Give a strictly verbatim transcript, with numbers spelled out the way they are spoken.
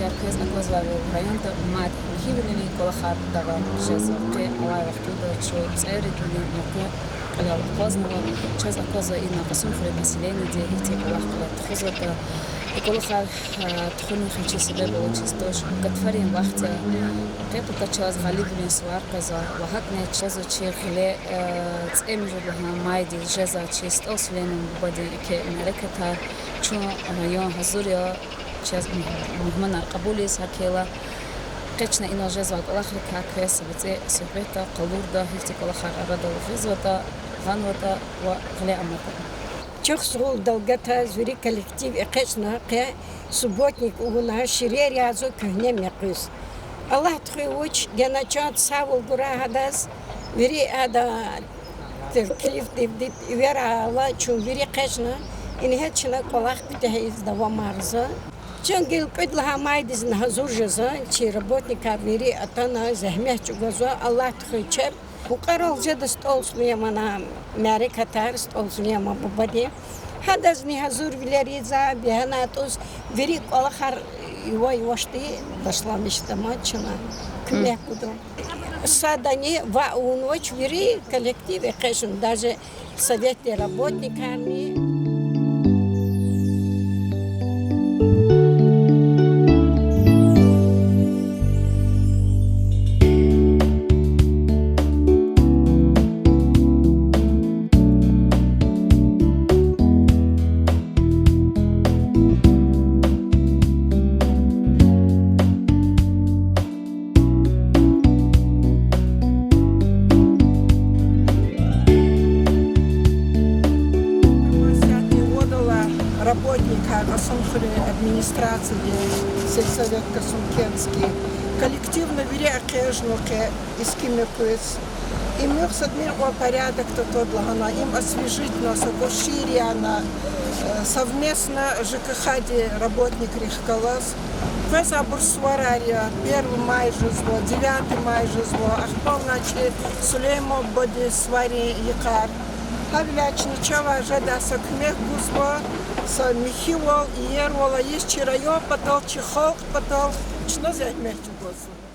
Яр квез аквазвайвал, районда мад михьивилин кӀвалахар давам жезва. Къе авай вахтунда чун цӀеридалди муькуь кьилел акъвазнава. Чаз аквазва ина Кьасумхуьруьн населениеди гьихьтин кӀвалах кьиле тухузватӀа. И кӀвалахар тухунин хиве себеб авачиз туш, гатфарин вахт я. Къе-пака чаз гъалибвилин сувар къвезва ва гьакӀни чаз чи гъиле цӀемуьжуьд лагьай майдиз жезвай чи СтӀал Сулейман бубадин еке мярекатар. Чун, район гьазур я, чаз мугьманар кьабулиз гьакӀ хьайила. Къе чна инал жезвай кӀвалахрикай квез са бицӀи суьгьбетда къалурда, гьихьтин кӀвалахар арадал гъизватӀа, гъанватӀа ва гъиле амукьда. Чухсагъул, Далгатаз вири коллектив экъечӀна къе, субботник авуна, ширер язва куьгьне мекъуьз. Аллагьди хуьй вуч гена чан сагъвал гурай гьадаз, вири гьадан теклифдивди эверайла чун вири экъечӀна, ингье чна кӀвалах куьтягьиз давамарзава. Чун гила кьуьд лагьай майдизни гьазур жезва, чи работникар вири атана, зегьмет чӀугвазва, Аллагьди хуьй чеб. Мукьварал жеда СтӀал Сулейманан мярекатар, СтӀал Сулейман бубадин. Гьадазни гьазурвилер ийизва, бегьенай тӀуз вири кӀвалахар ивай-ивачди башламишда ман чна. Куьмек гуда. Садани ваъ авунвач, вири коллектив экъечӀна, даже советдин работникарни. Исятда вадала работникар Кьасумхуьруьн администрациядин, сельсовет Касумкентский, коллективни вири экъечӀна къе иски мекъуьз. Им муьгъ са тӀимил кьван порядокда твада лагьана, им освежитьна, са кӀвач шиир яна, совместно ЖКХ-дин работникрихъ галаз. Къвезвайбур суварар я, первый май жезва, девятый май жезва, ахпа чи Сулейман бубадин суварин йикъар. Гьавиляй чна чавай жедай са куьмек гузва, са михьивал, иервал ийиз чи район патал, чи халкь патал чна зегьмет чӀугвазва.